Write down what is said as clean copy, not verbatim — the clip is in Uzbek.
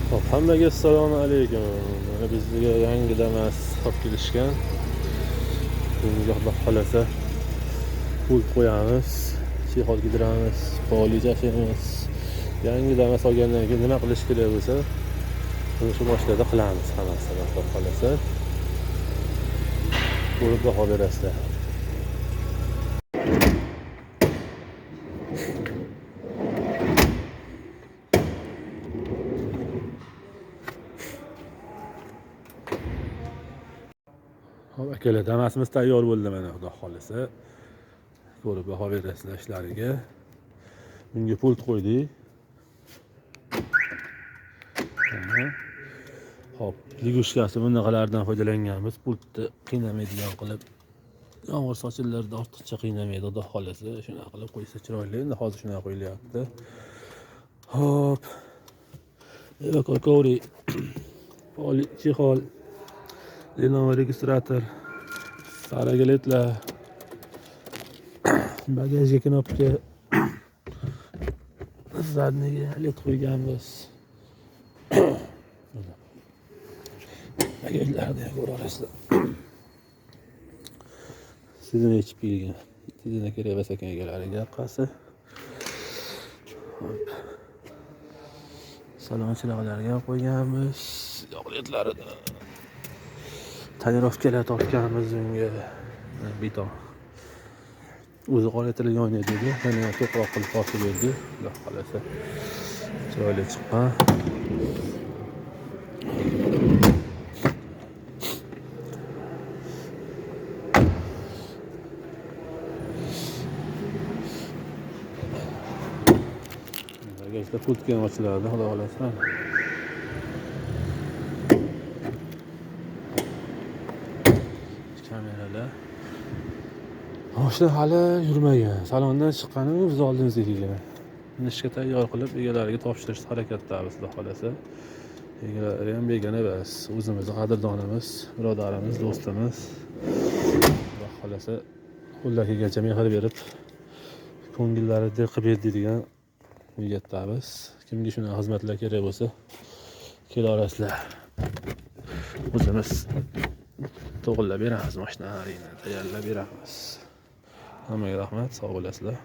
Hop, hammaga assalomu alaykum. Mana bizga yangi Damas olib kelishgan. Bunga Xudo xolasa pult qo'yamiz, chexol kiydiramiz, poli tashlaymiz. Yangi Damas olgandan keyin nima qilish kerak bo'lsa, buni shu mashinada qilamiz hammasini, Xudo xolasa. Ko'rib baho berasizlar. Hop, akalar, Damasimiz tayyor bo'ldi mana, Xudo xolasa. Ko'rib baho berasizlar ishlariga. Bunga pult qo'ydik. Aha. Hop, ligushkasi bunaqalardan foydalanganmiz. Pultni qiynamaydigan qilib, yomg'ir sochillarida ortiqcha qiynamaydi, Xudo xolasa. Shunaqa qilib qo'ysa chiroyli. Endi hozir shunaqa qo'yilyapti. Hop. Evakuatori, poli, chexol, Lenovo registrator, farageletlar, bagajga knopka, задниga led qo'yganmiz. Bagajlarni ham ko'ra olasizlar. Sizini yechib kelgan. Sizini kerak emas ekan egalariga orqasi. Hop. Salon chiroqlariga ham qo'yganmiz. Yoq ledlarini. Tonirovkalar tortganmiz unga. Beton. O'zi qoraytirilgan edi. Yana to'proq qilib tortib berdi. Xudo xolasa. Chiroyli chiqqan. Bagajda pult ham ochiladi, Xudo xolasa. Kameralar. Mashina hali yurmagan. Salondan chiqqani biz oldimizga kelgan. Ishga tayyor qilib egalariga topshirish harakatdamiz, Xudo xolasa. Egalari ham begona emas. O'zimizni qadrdonimiz, birodarimiz, do'stimiz. Xudo xolasa qo'ldan kelgancha mehr berib, ko'ngillari dil qilib berdi degan niyatdamiz. Kimga shunaqa xizmatlar kerak bo'lsa, kela olasizlar. O'zimiz to'g'irlab beramiz mashinalaringni, tayyorlab beramiz. Hammaga rahmat, sog' bo'lasizlar.